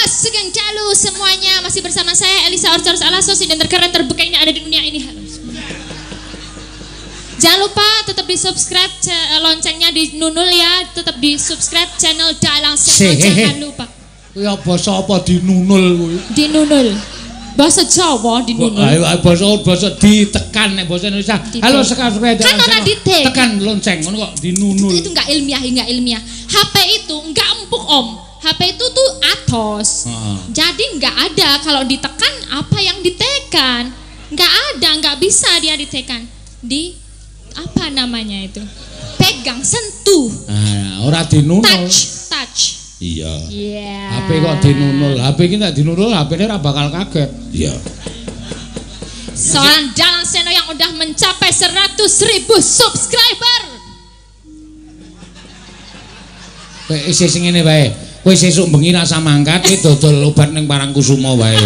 Sugeng Dalu semuanya, masih bersama saya Elisa Orchard Alaso, dan terkeren terbekainya ada di dunia ini. Halo. Jangan lupa tetap di subscribe, loncengnya di nunul ya, tetap di subscribe channel Dalang Seno, jangan lupa. Kuwi basa apa dinunul kuwi? Dinunul. Bahasa Jawa dinunul. Ayo basa ditekan nek basa Indonesia. Halo sekarang kan ora ditek. Tekan lonceng ngono kok dinunul. Itu enggak ilmiah, enggak ilmiah. HP itu enggak empuk, Om. HP itu tuh atos. Jadi enggak ada kalau ditekan apa yang ditekan. Enggak ada, enggak bisa dia ditekan. Di apa namanya itu? Pegang, sentuh. Nah, ora dinunul. Touch, touch. Iya. Iya. HP kok dinunul. HP iki nek dinunul HP-ne ora bakal kaget. Iya. Seorang Dalang Seno yang udah mencapai 100.000 subscriber. Kowe isih sing ngene wae. Kowe sesuk bengi rasa mangkat kowe dodol obat ning Parangkusumo wae.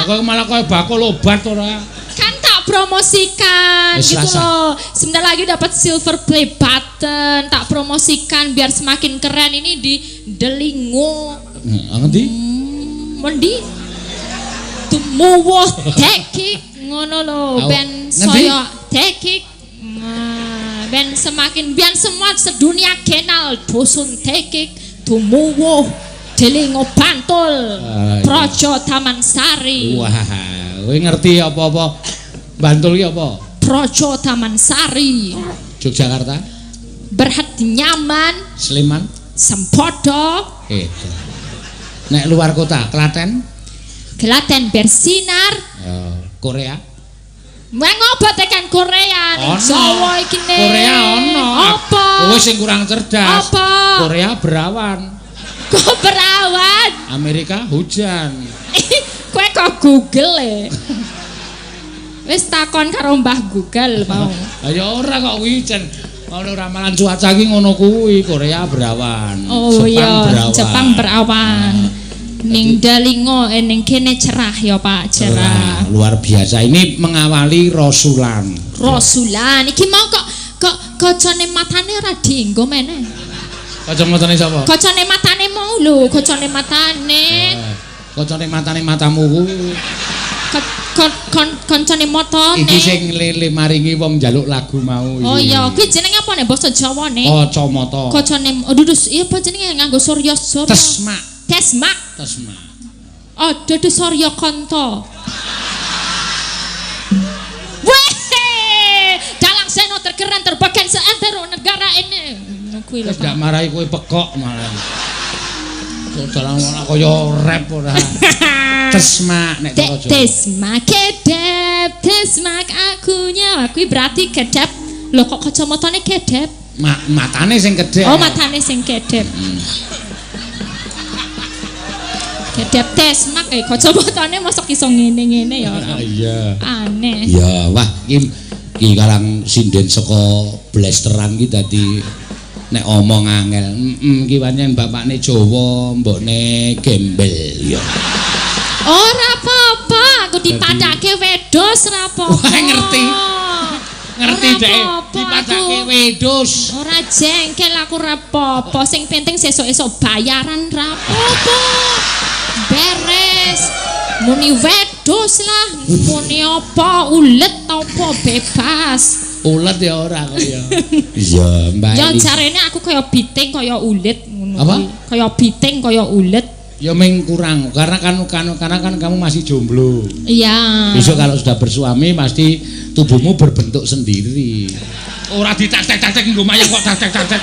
Aku malah koyo bakul obat ora. Kan tak promosikan gitu loh. Sebentar lagi dapat silver play button, tak promosikan biar semakin keren ini di Delingo. Ngendi? Mendi? Tumuwuh tekik ngono lho, ben saya tekik. Ben semakin biar semua sedunia kenal dusun tekik Tumuwuh Delingo Bantul, Projo Taman Sari. Wah, kowe ngerti apa-apa? Bantul ki apa? Projo Taman Sari. Yogyakarta. Berhati nyaman. Sleman. Sempodo. Nek luar kota, Klaten. Klaten bersinar. Korea. Ngopo tekan Korea ning Jawa iki ne. Korea ono. Apa? Kowe sing kurang cerdas. Apa? Korea berawan. Kok berawan? Amerika hujan. Kowe kok Google e? Wis takon karo Mbah Google mau. Ha ya ora kok kuwi jen ono ramalan cuaca iki ngono kuwi, Korea berawan. Oh Jepang iya, berawan. Jepang berawan. Ning Delingo ning kene cerah ya Pak, cerah. Luar biasa. Ini mengawali Rasulan. Rasulan. Iki mau kok kocone matane ora dienggo meneh. Kacamatane sapa? Kocone matane mau lho, kocone matane. Kocone matane matamu kuwi. Koncone motone. Iki sing lele maringi wong njaluk lagu mau iki. Oh iya, kuwi jenenge apa nek basa Jawa ne? Kacamata. Kocone oh dudus, iya apa jenenge nganggo surya surya. Tesmak. Tesmak. Tesmak. Oh, dudu Surya Kanta. Weh! Dalang Seno terkeren terbagian seantero negara ini. Kuwi lho. Wis ndak marahi kowe pekok malah. Dalang ora kaya rap ora. Tesmak nek cara Jawa. Tesmak kedep, tesmak akunya. Kuwi berarti kedep. Lho kok kacamatane kedep? Matane sing kedep. Oh, matane sing kedep. Kedep tesmak kacamatane mosok iso ngene-ngene ya. Iya. Aneh. Iya, wah iki karang sinden saka blesteran iki dadi nek omong angel. Iki pancen bapakne Jawa, mbokne gembel ya. Ora apa-apa, aku dipadake wedhus ora apa-apa. Wah, ngerti. Ngerti dhek, dipadake wedhus. Ora jengkel aku ora apa-apa, sing penting sesuk-esuk bayaran ora apa-apa. Beres. Muni wedhus lah, muni apa ulet apa bebas. Ulet ya ora kok ya. Iya, Mbak. Ya jarene aku kaya biting kaya ulet ngono. Apa? Kaya biting kaya ulet. Ya ming kurang karena kan kamu masih jomblo. Iya. Besok kalau sudah bersuami pasti tubuhmu berbentuk sendiri. Ora ditak-tak-tak nggo mayang kok tak-tak-tak.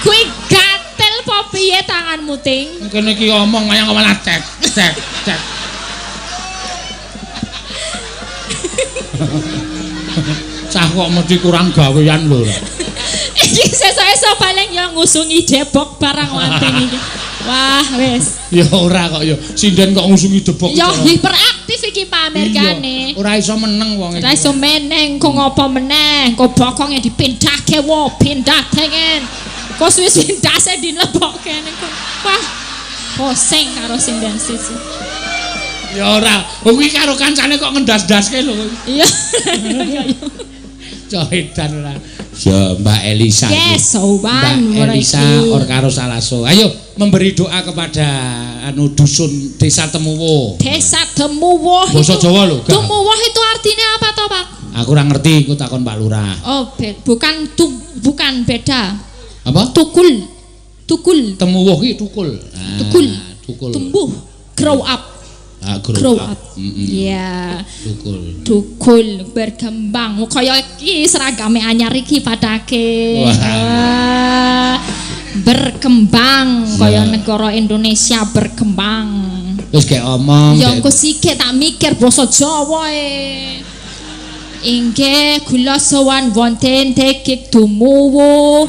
Kuwi gatel po piye tanganmu, Ting? Kene iki omong mayang kok malah tek tek tek. Cah kok mesti kurang gawean lho. Iki sesuk-esuk paling ya ngusungi debok barang wanting iki. Wah, wis. Ya ora kok ya. Sinden kok ngusungi debok. Ya hiperaktif iki pamerkane. Ora iso meneng wong iki. Ora iso meneng, kok ngopo meneh? Kok bokonge dipindahke wo, pindah tengen. Kok suwi-suwi ndase dilebokke ning kono. Wah, pusing karo sinden siji. Ya ora, kuwi karo kancane kok ngendas-ndaske lho. Iya. Iya, iya. Cah edan ora. Ya, Mbak Elisa. Yes, sowan. Mbak Elisa Orkaro Salaso. Ayo memberi doa kepada anu dusun Desa Temuwo. Desa Temuwo. Basa Jawa lho. Temuwo itu artinya apa toh, Pak? Aku ora ngerti, aku takon Pak Lurah. Oh, bukan beda. Apa? Tukul. Tukul. Temuwo ki tukul. Tukul. Tukul. Tumbuh, grow up. Grow up. Iya. Tukul. Tukul berkembang. Kaya iki seragame anyar iki padake. Wah. Berkembang kaya negara Indonesia berkembang. Wis gek omong. Ya engko sike tak mikir basa Jawa e. Inggih kula sowan wonten Tekik Tumuwo.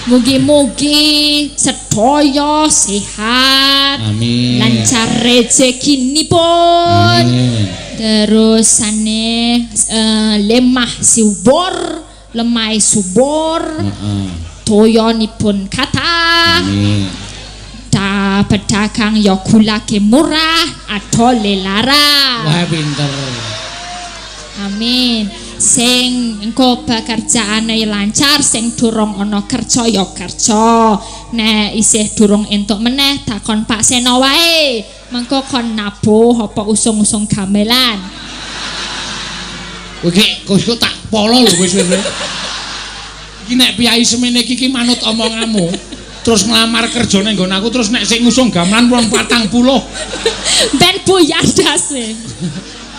Mugi-mugi sedaya sehat. Amin. Lancar rezekinipun. Amin. Terus sane lemah subur, lemah subur. Heeh. Toyonipun kathah. Amin. Ta pedagang ya gulake murah, adole larang. Wah, pinter. Amin. Sing engko pekerjaane lancar, sing durung ana kerja ya kerja. Nek isih durung entuk meneh takon Pak Seno wae. Mengko kon nabuh apa usung-usung gamelan. Kowe iki kok tak polo lho wis wis. Iki nek piyai semene iki ki manut omonganmu. Terus nglamar kerja ning nggon aku terus nek sing ngusung gamelan wong 40. Ben buyar dase.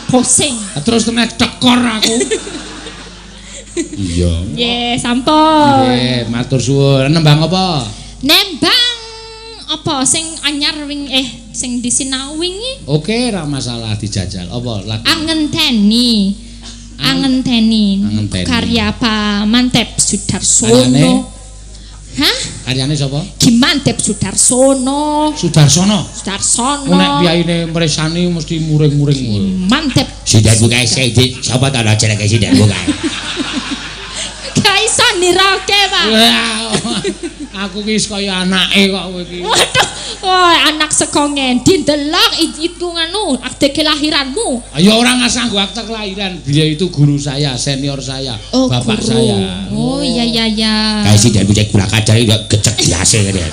Pusing. Terus nek tekor aku. Iya. Nggih, sampun. Nggih, matur suwun. Nembang apa? Nembang apa sing anyar wing sing disinau wingi? Oke, ra masalah dijajal. Apa lagu? Angenteni. Angenteni. Angenteni. Karya Pak Manteb Sudarsono. Hah? Karyane sapa? Ki Manteb Sudarsono. Sudarsono. Sudarsono. Nek piyaine mresani mesti muring-muring. Manteb. Sidan buka siji, sapa ta jenenge sidan buka. Gak iso niroke, Pak. Aku ki wis kaya anake kok kowe iki. Waduh, oh, anak saka ngendi ndelok itu nganu akte kelahiranmu. Ya ora ngasanggo akte kelahiran. Beliau itu guru saya, senior saya, oh, bapak guru. Saya. Oh iya iya iya. Kae sidan buka gula kajar iki gecek ndase ngene.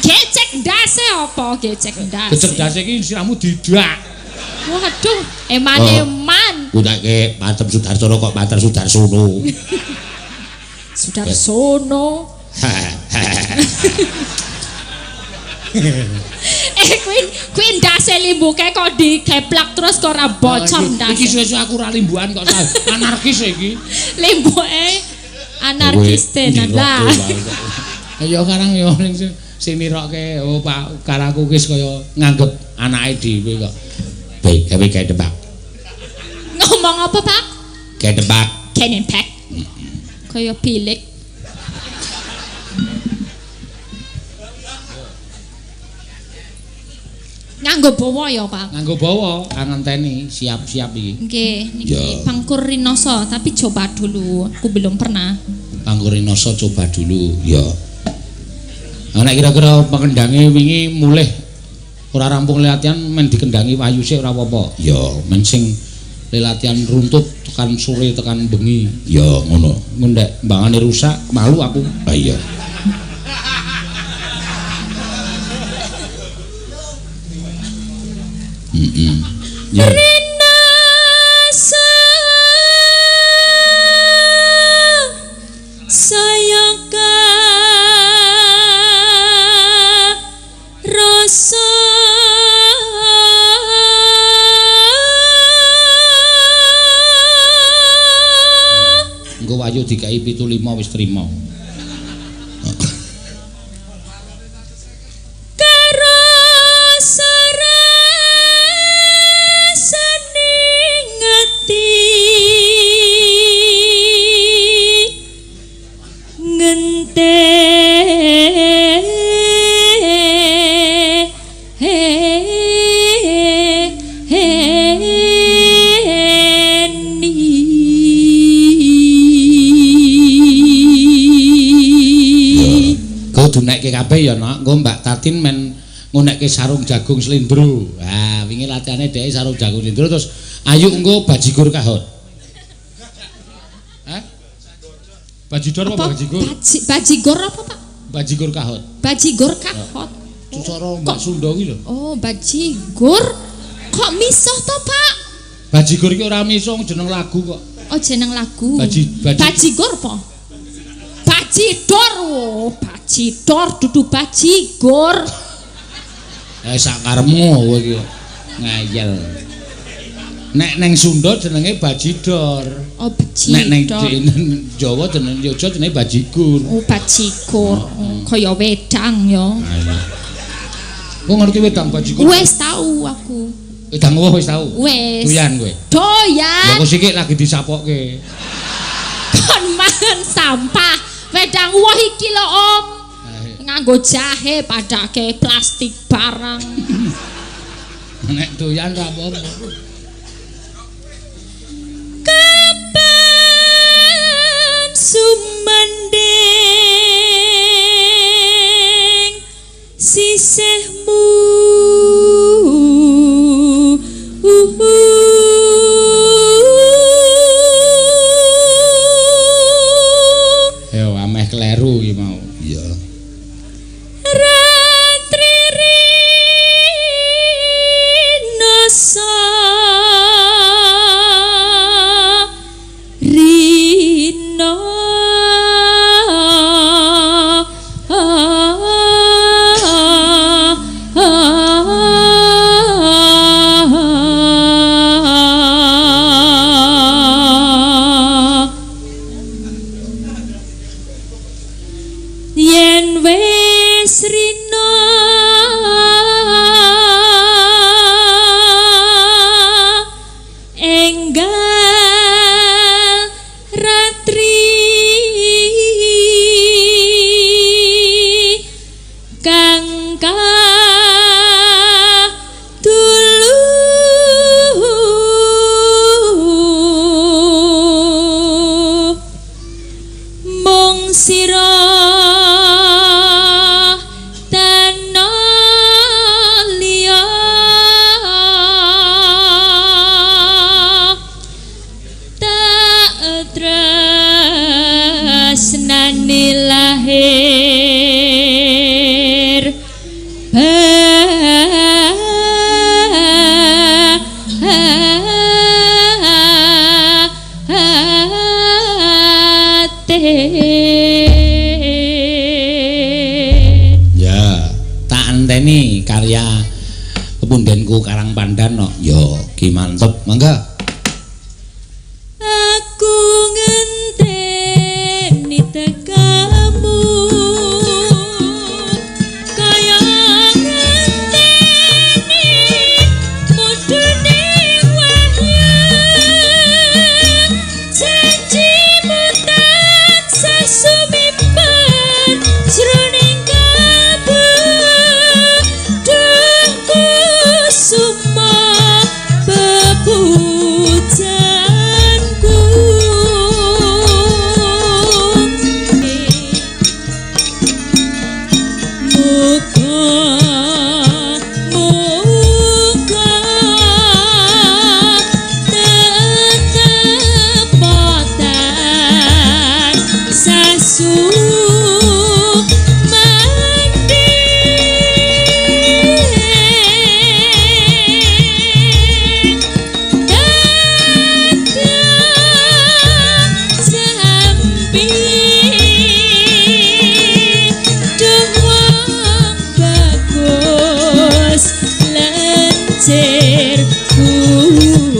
Gecek ndase apa gecek ndase? Gecek ndase iki siramu didak. Waduh, eman-eman. Kudake Manteb Sudarsono kok Manteb Sudarsono. Sudarsono. Kuwi ndase limbuke kok dikeplak terus kok ora bocor ndase. Iki suwe-suwe aku ora limbukan kok anarkis iki. Limbuke anarkis tenan lah. Ya karang ya sing nirokke oh Pak karaku wis kaya nganggep anake dhewe kok. Baik, gawe gawe tebak. Ngomong apa, Pak? Gawe tebak. Kenenpek. Kaya pilik. Nganggo bawa ya, Pak? Nganggo bawa, angenteni siap-siap iki. Nggih, niki Pangkur Rinoso, tapi coba dulu. Aku belum pernah. Pangkur Rinoso coba dulu, ya. Nek kira-kira pengendange wingi mulih ora rampung latihan men dikendangi Wahyu sik ora apa-apa. Ya, men sing latihan runtut tekan sore tekan bengi. Ya ngono. Ngendhek mbangane rusak, malu aku. Ha iya. Ya. Rinasa sayang rasa engko Wahyu dikai 75 wis trima. Kabeh ya nak, engko Mbak Tatin men ngonekke sarung jagung slendro. Ha, wingi latihane dhek sarung jagung slendro terus ayo engko bajigur kahon. Hah? Bajidor apa bajigur? Bajigur apa, Pak? Bajigur kahot. Bajigur kahot. Cara Mbak Sunda kuwi lho. Oh, bajigur. Kok misuh to, Pak? Bajigur iki ora misuh, jeneng lagu kok. Oh, jeneng lagu. Bajigur apa? Bajidor. Oh, bajidor dudu bajigur. Eh sak karepmu kowe iki. Ngayal. Nek neng Sunda jenenge Bajidor. Oh, Bajidor. Nek neng Jawa jenenge Jogja jenenge Bajigur. Oh, Bajigur. Oh, kaya wedang ya. Kowe ngerti wedang Bajigur? Wis tau aku. Wedang woh wis tau? Wis. Doyan kowe? Doyan. Lah kok sikik lagi disapokke. Kon mangan sampah. Wedang woh iki lho, Om. Nganggo jahe padake plastik barang. Nek doyan ra apa-apa. Kapan sumanding sisihmu Yo ameh kleru iki mau. Iya. Ratri rinosa rino yen wis rino enggal ratri kang kadulu mung sira tana liya tak tresnani lahir batin. Ya, tak enteni karya pepundenku Karang Pandan no. Yo, ki mantep, mangga. Aku ngenteni tekamu kaya ngenteni mudune wahyu janjimu tansah sumipan jroning kalbu duh kusuma bepujanku. Muga muga tetep boten sasumanding dadah sampi duh wong bagus lencir kuning.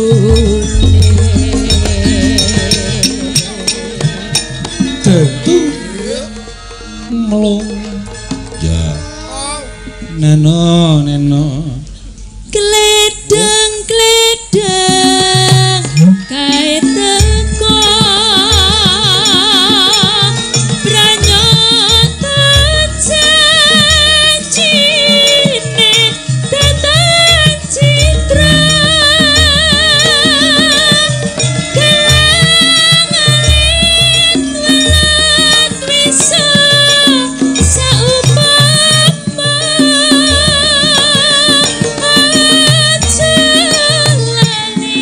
Tentu mlung. Ya. Neno, neno. Kledang kledang kae teko pranyata janjine tetan citra kelang alit welat wisa saupama aja lali.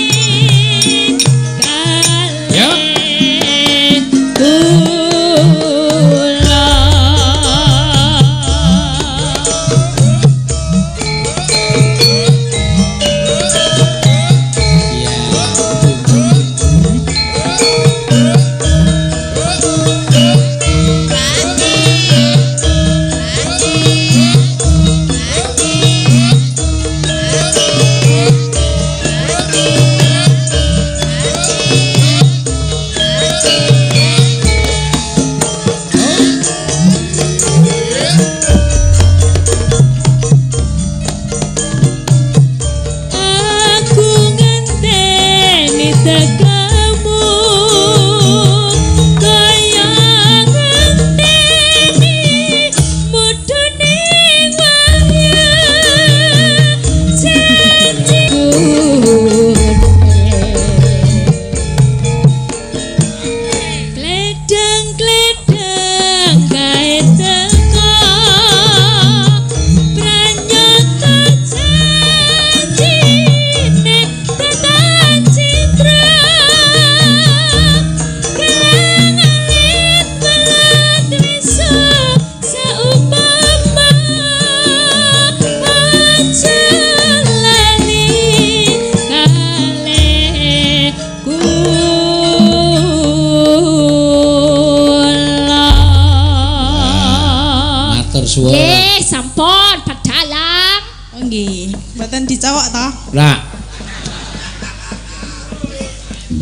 suwun. Nggih, sampun Pak Dalang. Oh nggih, mboten dicowok to? Lah.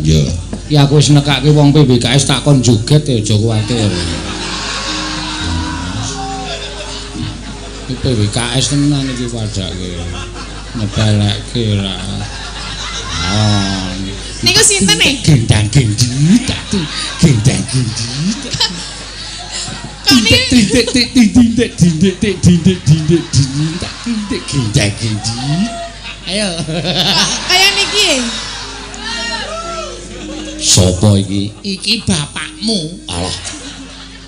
Iya. Ya aku wis nekake wong PBKS tak kon joget ya aja kuwatir. Iki PBKS tenan iki padake. Nyepelekke ra. Ah. Niku sinten e? Gendang gendit gendang gendit. Kok niku Tindik tik tindik tindik tik tindik tindik tindik tindik gendang gendit. Ayo. kaya niki e? Sopo iki? Iki bapakmu. Alah.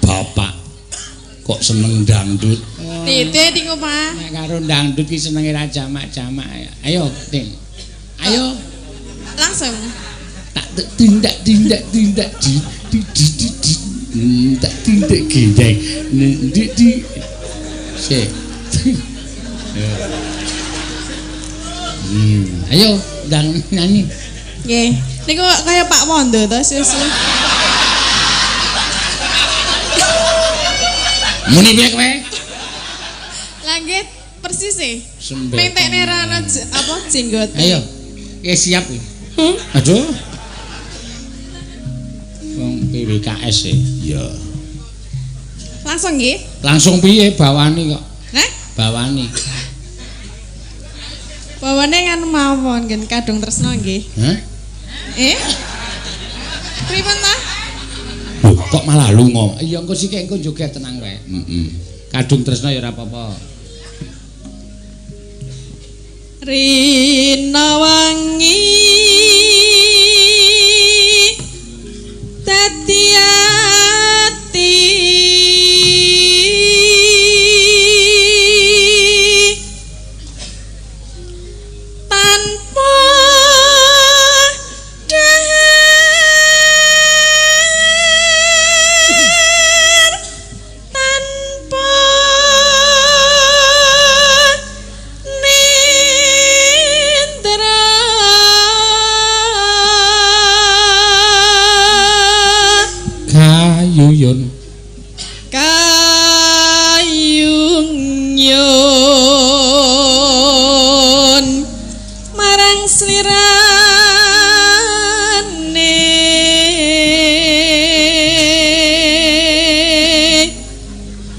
Bapak kok seneng dangdut. Titik niku, Pak. Nek karo dangdut ki senenge ra jamak-jamak. Ayo, Ting. Ayo. Langsung. Tak tindak tindak tindak di di di di di tak tindak gendeng di di. Sik. Ayo ndang nyanyi. Nggih. Niku kaya Pak Wondo to susu. Muni piye kowe? Lah nggih persis e. Sembet. Mentekne ra ana apa jenggote. Ayo. Oke siap. Aduh. Wong PWKS e. Iya. Langsung nggih. Langsung piye bawani kok? Hah? Bawani. Bawane kan mawon ngen kadung tresno nggih. Hah? Eh? Pripun ta? Loh, kok malah lunga? Iya engko sik engko joget tenang wae. Heeh. Kadung tresno ya ora apa-apa. Rina wangi dadi ati tanpa dahar tanpa nindra Kayuyun. Kayung yun marang slirane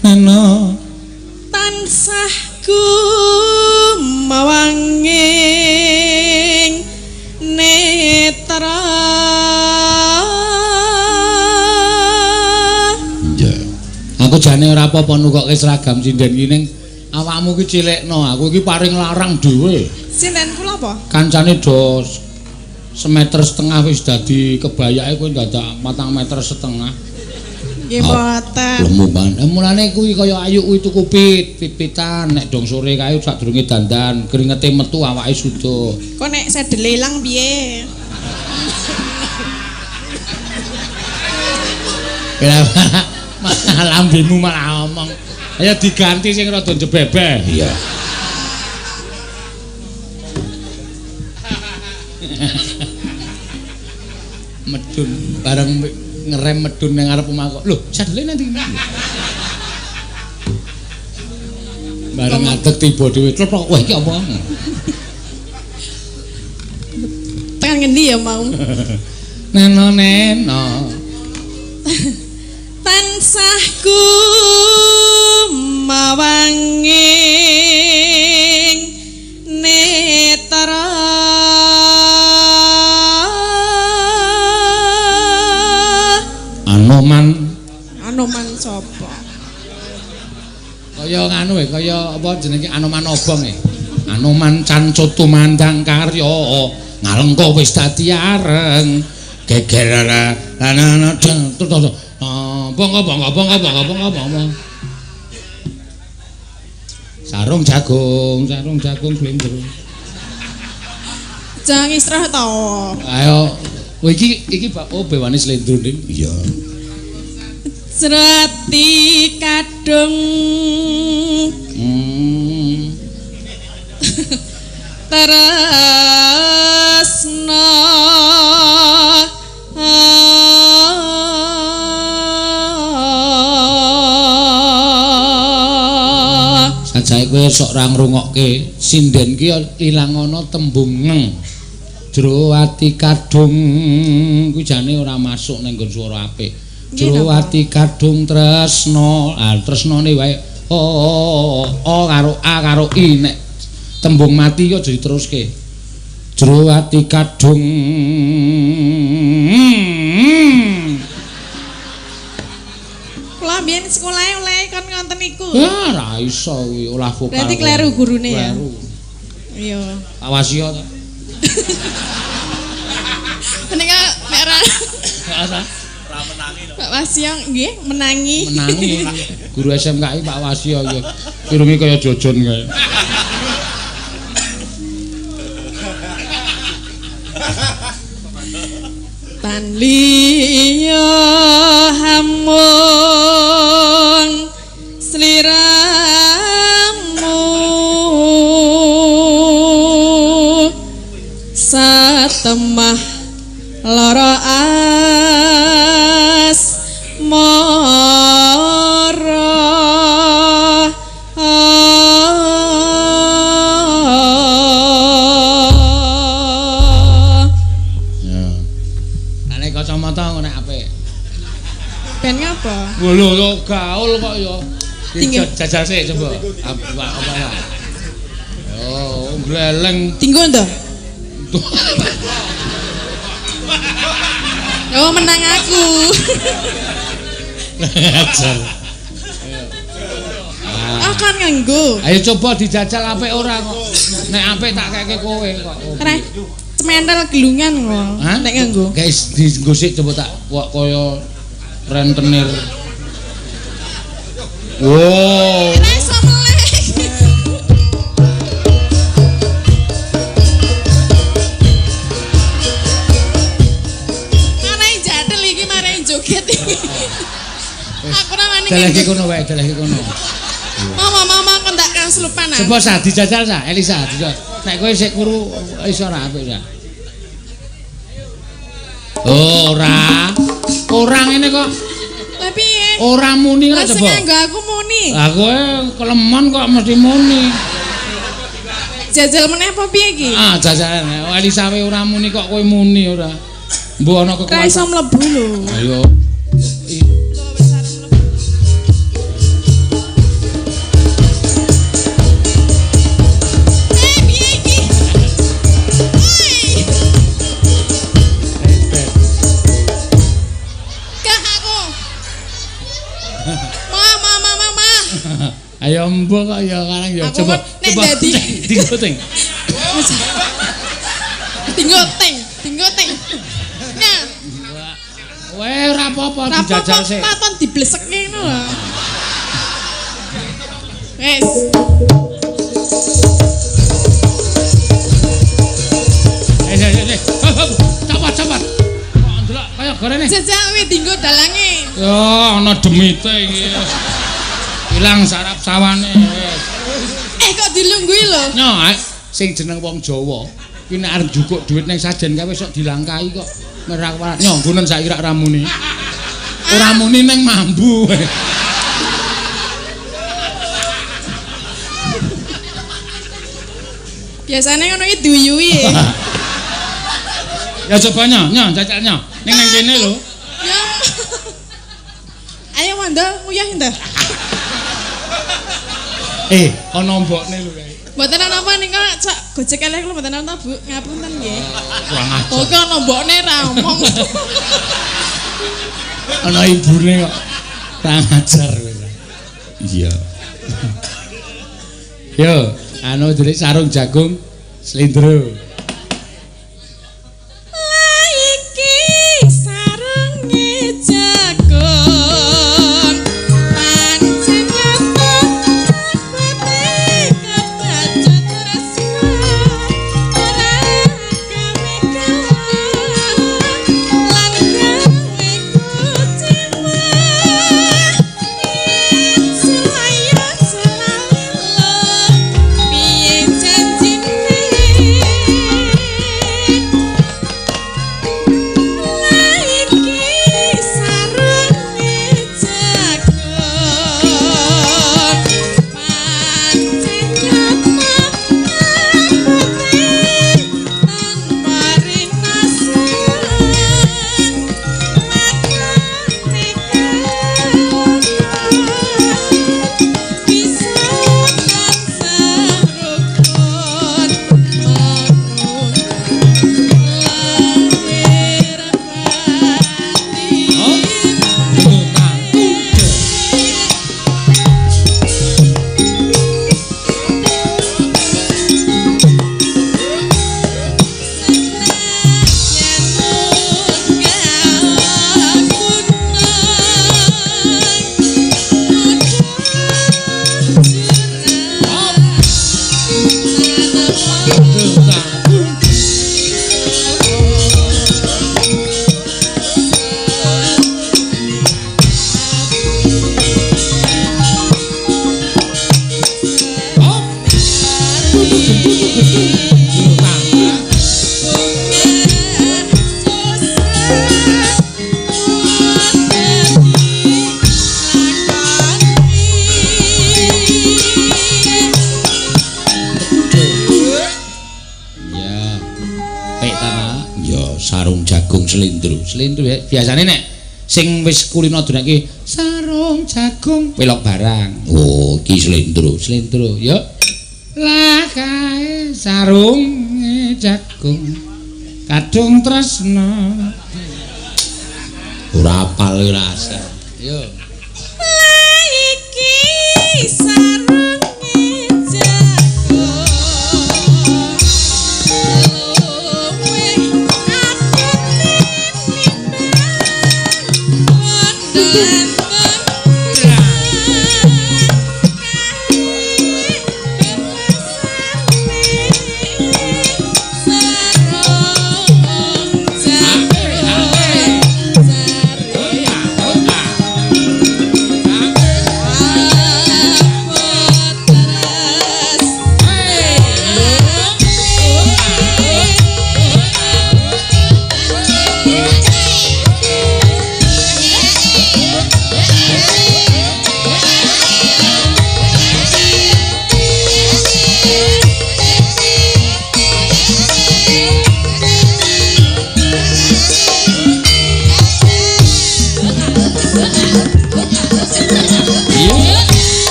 Nana tansah gumawanging netra. Iya. Aku jane ora apa-apa nukokke seragam sinden ki ning awakmu ki cilikno, aku iki paring larang dhewe. Sinten kula apa? Kancane do semeter setengah wis dadi kebayake kowe dadak 4,5 meter. Nggih boten. Lemu banget. Mulane kuwi kaya ayu kuwi tuku pit, pit-pitan nek dong sore kae sadurunge dandan, kringete metu awake suda. Kok nek sedele ilang piye? Malah lambemu malah omong. Ayo diganti sing rada njebebeh. Iya. Medun bareng ngerem medun nang ngarep omah kok. Lho, sadele nanti. Bareng ngadeg tiba dhewe tlothok. Wah, iki apa? Tekan ngendi ya mau? Neno neno. Tansah gumawanging netra Anoman. Anoman sapa? Kaya nganu e, kaya apa jenenge Anoman obong e. Anoman cancut tumandang karya ngalengka wis dadi areng. Geger lanana terus bongko bongko bongko bongko bongko bongko. Sarung jagung slendro. Jangan istirahat to. Ayo, kowe iki iki oh bewane slendro ning. Iya. Srati kadung tresna Pajake kowe sok ora ngrungokke, sinden ki ilang ana tembung ngeng. Jero ati kadung kuwi jane ora masuk ning nggon swara apik. Jero ati kadung tresna, ah tresnane wae o o karo a karo i nek tembung mati ki aja diteruske. Jero ati kadung. Kula mbiyen sekolahe oleh kon ngoten niku. Ah, ora iso kuwi olah vokal. Berarti kleru gurune ya. Kleru. Iya. Awas yo to. Menika nek ora Ora menangi to. Pak Wasio nggih menangi. Menangi. Guru SMKI Pak Wasio ya. Irunge kaya jojon kae. Tan liya hamung sliramu satemah lara asmara. Ya. Nek kacamata ngono nek apik. Ben ngapa? Lho lho gaul kok ya. Tinggal. Jajal sik coba. Apa apa ya. Yo gleleng. Tinggo ndo. Oh menang aku. Ajar. Ah kan nganggo. Ayo coba dijajal apik ora kok. Nek apik tak keke kowe kok. Ora cementel gelungan kok. Nek nganggo. Guys, dienggo sik coba tak kok kaya rentenir. Wow. Ora iso melek. Marai jadel iki, marai joget iki. Aku ora wani. Delehke kono wae, delehke kono. Mama, mama kon tak kaslupan. Coba sa dijajal sa, Elisa, dijajal. Nek kowe sik kuru iso ora apik sa. Oh, ora. Ora ngene kok. Lah piye? Ora muni Lah kok sing coba. nganggo aku muni. Lah kowe kelemon kok mesti muni. Jajal meneh apa piye iki? Ah, jajalan. Elisa we ora muni kok kowe muni ora. Mbok ana Ora kekuatan. iso mlebu lho. Ayo. Eh, piye iki? Oi. Gak aku. Mama, mama, mama. Ayo mbok kok ya karang ya Aku coba. kok nek Coba dadi- digoting. Tinggo ting, tinggo ting. Nah, Weh ora apa-apa dijajal sik. Rapopo diblesekke ngono lho. Wes. Eh eh eh. Cepat cepat. Kok ndelok kaya gorene. Jajal wi dinggo dalange. Ya ana demite iki. Ilang sarap sawane wis. Eh kok dilungguhi lho. Nyo, sing jeneng wong Jawa kuwi nek arep njukuk dhuwit ning sajen kae wis sok dilangkahi kok. Merak warak. Nyo, nggonen saiki rak ramune. Ora muni ning mambu. Biasane ngono iki duyuhi. Ya coba nyo, nyo jajal nyo. Ning nang kene lho. Ya. Ayo mando nguyah nda. Eh, ana mbokne lho kae. Mboten ana apa nika cak gojek elek lho mboten ana Bu. Ngapunten nggih. Kurang ajar. Kok ana mbokne ra omong. Ana ibune kok. Kurang ajar kowe. Iya. Yo, anu jenis sarung jagung slendro. Lah iki sarunge jagung pancen nyata pate kebacut tresna ora gawe kalah lan gawe kuciwa Selaya selali lo piye janjine Ya. Pek ta, Pak? Ya, sarung jagung slendro. Slendro ya biasane nek sing wis kulino dunake sarung jagung pelok barang. Oh, iki slendro, slendro. Ya. Lah kae sarung jagung kadung tresna. Ora apal ora asal. Yo. Lah iki sarunge jagung luwih abot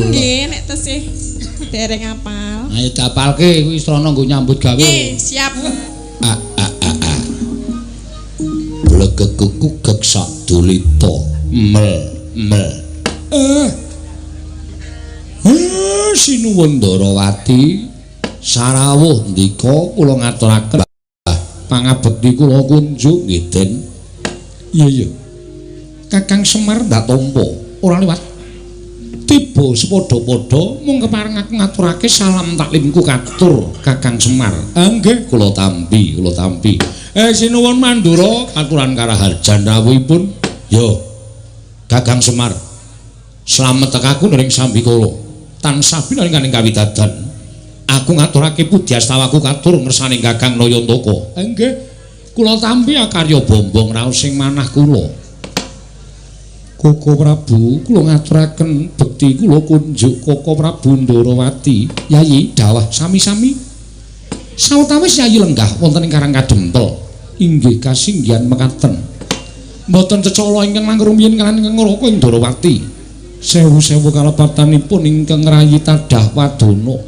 tinimbang Dereng apal. Ayo dapalke kuwi srana nggo nyambut gawe. Nggih, siap. A a a a. Blegeguk sak dulita mel mel. Sinuwun Ndarawati sarawuh ndika kula ngaturaken pangabekti kula kunjuk nggih Den. Iya iya. Kakang Semar ndak tampa ora liwat. Tiba sepadha-padha mung kepareng aku ngaturake salam taklimku katur Kakang Semar. Nggih, kula tampi, kula tampi. Sinuwun Mandura katuran karaharjan rawuhipun. Yo. Kakang Semar. Slamet tekaku ning sambikala. Tansah binaringaning kawidadan. Aku ngaturake pudyastawaku katur ngersaning Kakang Nayantaka. Nggih. Kula tampi akarya bombong raos sing manah kula. Koko Prabu, kula ngaturaken bekti kula kunjuk Koko Prabu Ndarawati. Yayi dawah sami-sami. Sawetawis Yayi lenggah wonten ing Karang Kadempel. Inggih kasinggihan mekaten. Mboten cecala ingkang langkung rumiyin kaliyan ingkang ngraka ing Ndarawati. Sewu-sewu kalepatanipun ingkang ngrayi tadah wadana.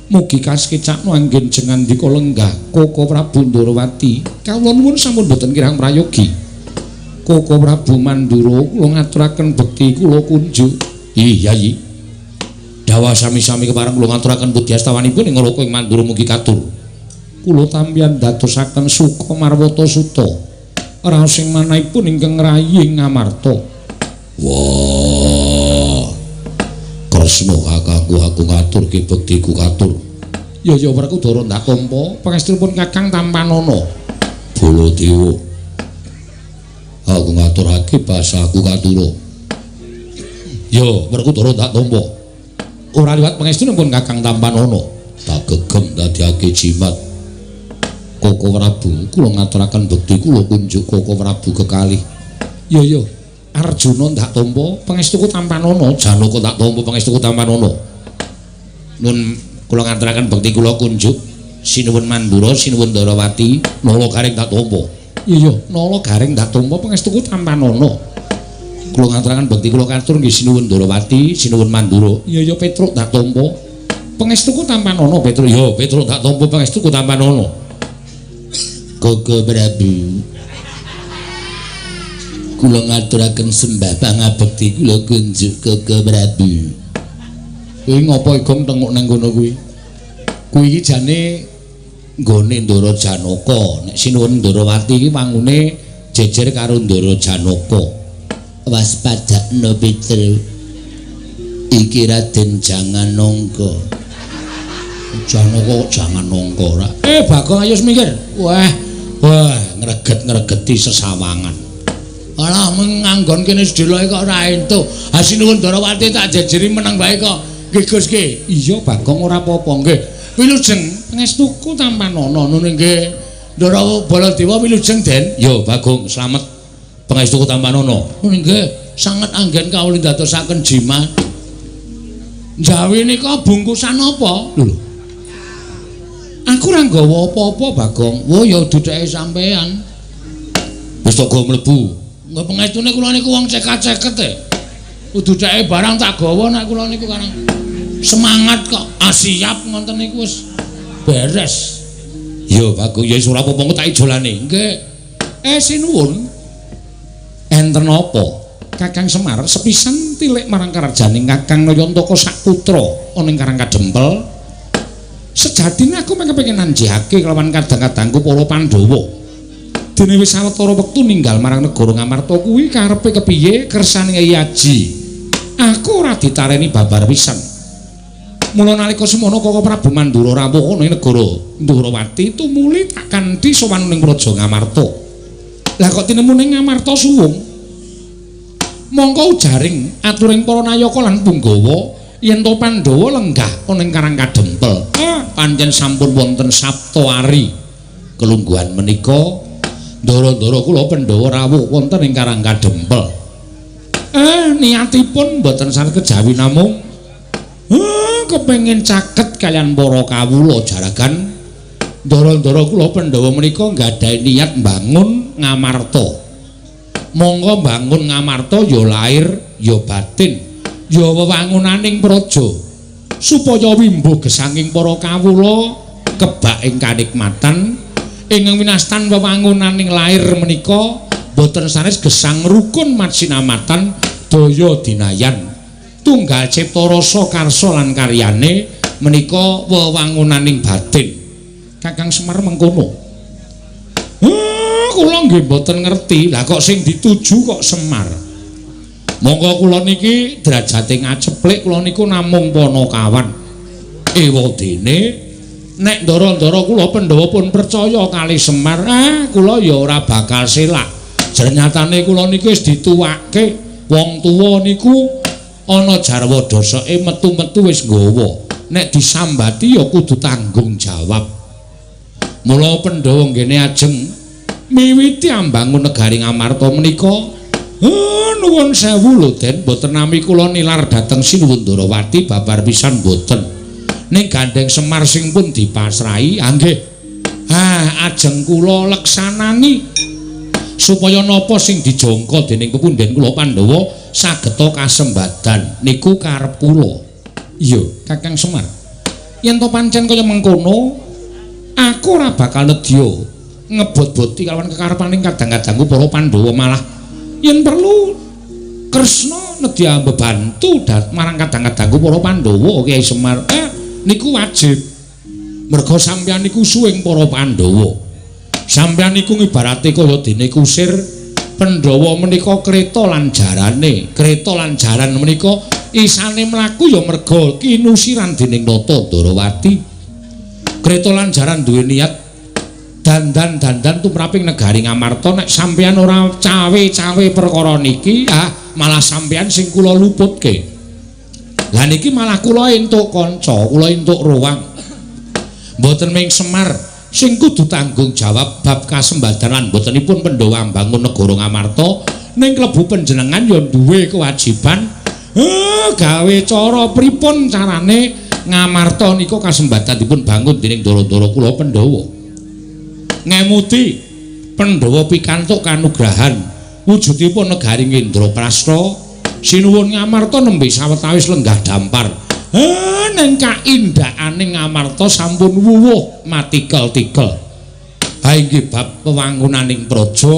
Mugi kasekecakno anggen jengandika lenggah Koko Prabu Ndarawati. Kawula nuwun sampun boten kirang prayogi. Koko Prabu Mandura kula ngaturaken bekti kula kunjuk. Ih, Yayi. Dawa sami-sami kepareng kula ngaturaken puji astawanipun ing Loka ing Mandura mugi katur. Kula tampian dadosaken suka marwata suta. Raos sing manahipun ingkang ngrayi ing Ngamarta. Wah. Kresna kakangku aku ngaturke bektiku katur. Ya ya Werkudara ndak tampa pangestunipun Kakang tampanana. Baladewa. Aku ngaturake basaku katura. Ya Werkudara ndak tampa. Ora liwat pangestunipun Kakang tampanana. Tak gegem dadiake jimat. Koko Prabu, kula ngaturaken bekti kula kunjuk Koko Prabu kekalih. Ya ya, Arjuna ndak tampa pangestuku tampanana, Janaka ndak tampa pangestuku tampanana. Nun kula ngaturaken bekti kula kunjuk Sinuwun Mandura, Sinuwun Darawati, Nala Garing ndak tampa. Ya ya, Nala Garing ndak tampa pangestuku tampanana. Kula ngaturaken bekti kula katur nggih Sinuwun Darawati, Sinuwun Mandura. Ya ya, Petruk ndak tampa pangestuku tampanana, Petruk. Ya, Petruk ndak tampa pangestuku tampanana. Koko Prabu, kula ngaturaken sembah pangabekti kula kunjuk Koko Prabu. Kuwi ngopo Igong tenguk nang kono kuwi? Kuwi iki jane nggone Ndara Janaka. Nek Sinuwun Ndarawati iki wangune jejer karo Ndara Janaka. Waspadakno Petru. Iki Raden Jangan Nangka. Janaka kok jangan nangka ora? Bagong ayo minggir. Wah, wah, ngreget-ngregeti sesawangan. Alah menganggon kene sedeloke kok ora entuk. Ha Sinuwun Ndarawati tak jejeri meneng wae kok. Nggih Gus nggih. Iya Bagong ora apa-apa nggih. Wilujeng pangestuku tampanana nune nggih. Ndara Baladewa wilujeng Den. Ya Bagong slamet pangestuku tampanana. Nune nggih sanget anggen kawula ndadosaken jimat. Jawi nika bungkusan apa? Lho lho. Aku ora nggawa apa-apa Bagong. Wah ya dudeke sampean. Wis tak gawa mlebu. Nggih pangestune kula niku wong cekat-ceket e. Kudu dudeke barang tak gawa nek kula niku karang semangat kok. Ah siap ngoten niku wis beres. Ya Bagong ya wis ora apa-apa tak ijolane. Nggih. Sinuwun. Enten apa? Kakang Semar sepisan tilik marang karajaning Kakang Nayantaka saputra ana ing Karang Kadempel. Sejatine aku mung kepengin nanjihake kelawan kadang-kadangku para Pandhawa. Dene wis sawetara wektu ninggal marang negara Ngamarta kuwi karepe kepiye kersane Kyai Aji. Aku ora ditareni babar pisan. Mula nalika semono Koko Prabu Mandura rawuh ana ing negara Ndhurawati tumuli tak kanthi sowan ning Praja Ngamarta. Lah kok tinemu ning Ngamarta suwung? Mongko ujaring aturing para nayaka lan punggawa yen to Pandhawa lenggah ana ing Karang Kadempel. Pancen sampun wonten Saptawari. Kelungguhan menika ndara-ndara kula Pandhawa rawuh wonten ing Karang Kadempel. Niatipun mboten sanes kejawi namung kepengin caket kaliyan para kawula jaragan. Ndara-ndara kula Pandhawa menika nggadahi niat mbangun Ngamarta. Monggo mbangun Ngamarta ya lair ya batin ya wewangunaning praja supaya wimbuh gesanging para kawula kebak ing kanikmatan ingkang winastan wewangunaning lair menika boten sanes gesang rukun masinamatan daya dinayan tunggal cipta rasa karsa lan karyane menika wewangunaning batin. Kakang Semar mengkono. Kula nggih mboten ngerti. Lah kok sing dituju kok Semar. Monggo kula niki derajate ngaceplik kula niku namung panakawan. Ewadene nek ndara-ndara kula Pandhawa pun percaya kali Semar, kula ya ora bakal selak. Jernyatane kula niku wis dituwake. Wong tuwa niku ana jarwa dosake metu-metu wis nggawa. Nek disambati ya kudu tanggung jawab. Mula Pandhawa nggene ajeng miwiti ambangun negari Ngamarta menika. Nuwun sewu lho Den, mboten nami kula nilar dhateng Sinuwun Ndarawati babar pisan mboten. Ning gandeng Semar sing pun dipasrahi, nggih. Ajeng kula leksanani supaya napa sing dijangka dening pepundhen kula Pandhawa sageta kasembadan niku karep kula. Iya, Kakang Semar. Yen to pancen kaya mengkono, aku ora bakal nedya ngebot-boti kalawan kekarepaning kadang-kadangku para Pandhawa, malah yen perlu Kresna nedya mbebantu marang kadang-kadangku para Pandhawa Kyai Semar. Niku wajib. Merga sampeyan niku suwing para Pandhawa. Sampeyan niku ngibarate kaya dene kusir Pandhawa menika kreta lan jarane. Kreta lan jaran menika isane mlaku ya merga kinusiran dening Nata Ndarawati. Kreta lan jaran duwe niat dandan-dandan tumraping negari Ngamarta. Nek sampeyan ora cawe-cawe perkara niki, malah sampeyan sing kula luputke. Lah niki malah kula entuk kanca, kula entuk ruwang. Mboten ming Semar sing kudu tanggung jawab bab kasembadan lan mbotenipun Pandhawa mbangun negara Ngamarta, ning klebu panjenengan ya duwe kewajiban gawe cara pripun carane Ngamarta nika kasembadan dipun bangun dening ndara-ndara kula Pandhawa. Ngemuti Pandhawa pikantuk kanugrahan wujudipun negari Indraprasta, sinuwun Ngamarta nembe sawetawis lenggah dampar. Ning kaindahane Ngamarta sampun wuwuh matikel-tikel. Ha inggih bab wewangunaning praja,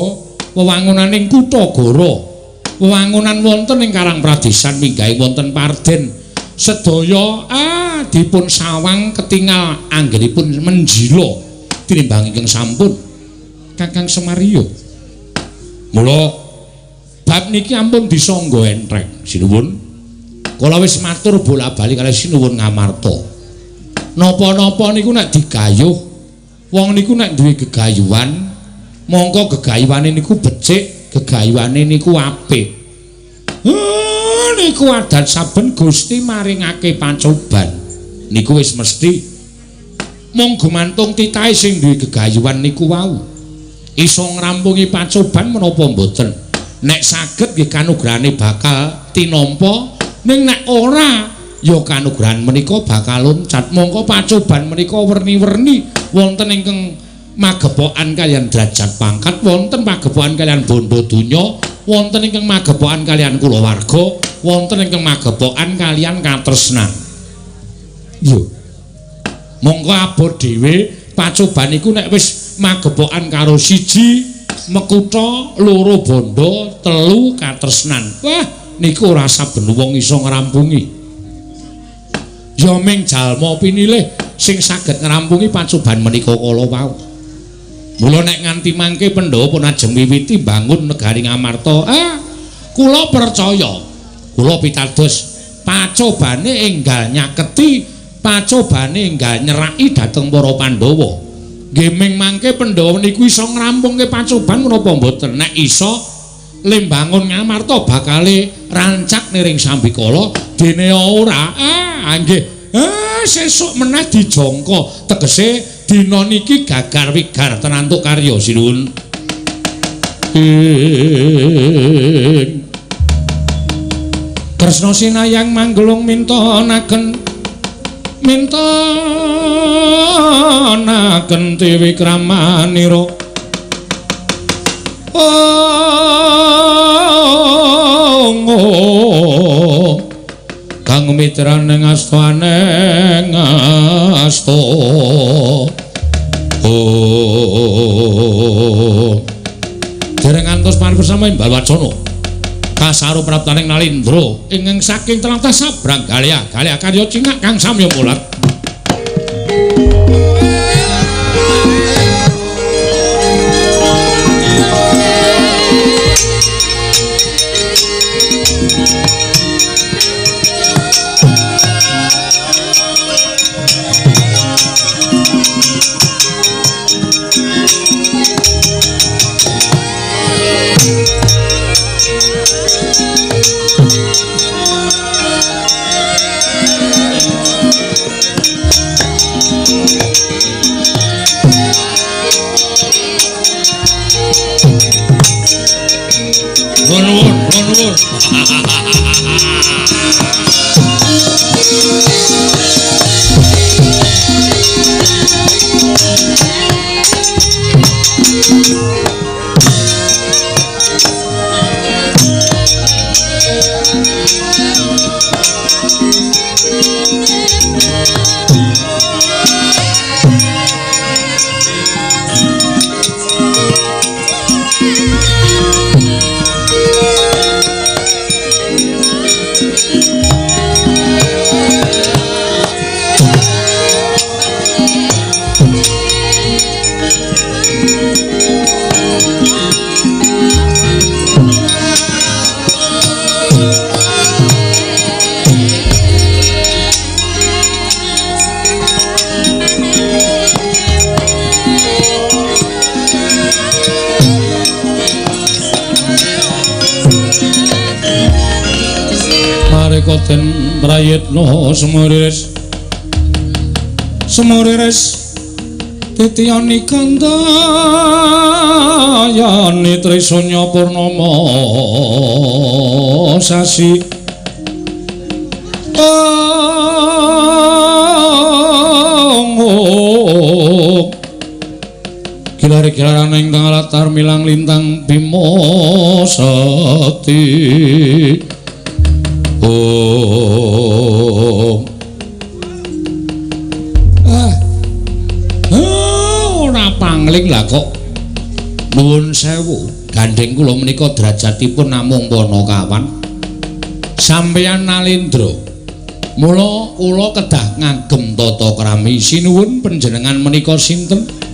wewangunaning kutha gara, wewangunan wonten ing Karang Pradesan minggahe wonten Parden, sedaya dipun sawang ketingal anggenipun menjila tinimbang ingkang sampun Kakang Semar iya. Mula bab niki ampun disangga entreng. Sinuwun. Kula wis matur bola-bali kalih sinuwun Ngamarta. Napa-napa niku nek digayuh, wong niku nek duwe gegayuhan, mongko gegayuhane niku becik, gegayuhane niku apik. Niku adat saben Gusti maringake pacoban. Niku wis mesti mung gumantung titahe sing duwe gegayuhan niku wau. Iso ngrampungi pacoban menapa mboten? Nek saged nggih kanugrahane bakal tinampa, ning nek ora ya kanugrahan menika bakal loncat. Mongko pacoban menika werni-werni wonten ingkang magepokan kaliyan derajat pangkat, wonten magepokan kaliyan bondo donya, wonten ingkang magepokan kaliyan kulawarga, wonten ingkang magepokan kaliyan katresnan. Yo. Mongko abot dhewe pacoban iku nek wis magepokan karo siji mekutha, loro bondo, telu katresnan. Wah, niku ora saben wong iso ngrampungi. Ya ming jalma pinilih sing saged ngrampungi pacoban menika kala wau. Mula nek nganti mangke Pandhawa pun ajeng miwiti mbangun negari Ngamarta, kula percaya, kula pitados pacobane enggal nyaketi, pacobane enggal nyeraki dhateng para Pandhawa. Nggih ming mangke Pandhawa niku iso ngrampungke pacoban menapa mboten? Nek iso le mbangun Ngamarta bakale rancak niring sambikala, dene ora nggih sesuk meneh dijangka, tegese dina niki gagar wigar tenantuk karya sinuwun. Kresna sinayang manggelung mintonaken mintonaken tiwikramanira. Oh, kang mitrane ngastane ngasta. Oh, dereng ngantos paripurna imbal wacana kasaru praptaning Nalindra ingkang saking tlatah Sabrang Galya Galya karya cingak kang samya mulat. nalika den prayitna semuriris semuriris titiyani kandayani trisanya purnama sasi gilar-gilaran ing tengah latar milang lintang Bima Sati. Oh. Ora pangling lah kok. Nuwun sewu, gandheng kula menika derajatipun namung panakawan. Sampeyan Nalendra. Mula kula kedah ngagem tata krami. Sinuwun panjenengan menika sinten?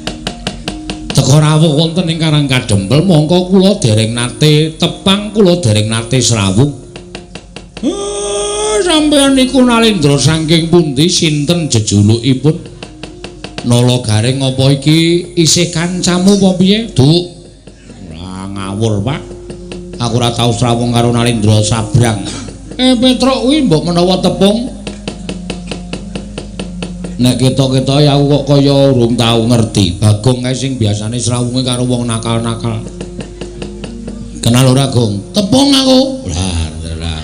Teka rawuh wonten ing Karang Kadempel mongko kula dereng nate tepang, kula dereng nate srawung. Sampeyan niku Nalendra saking pundi, sinten jejulukipun? Nala Gareng apa iki isih kancamu apa piye? Duk. Ora ngawur, Pak. Aku ora tau srawung karo Nalendra Sabrang. Petruk kuwi mbok menawa tepung. Nek ketok-ketoke aku kok kaya urung tau ngerti. Bagong kae sing biasane srawunge karo wong nakal-nakal. Kenal ora, Gong? Tepung aku. Lah, lah.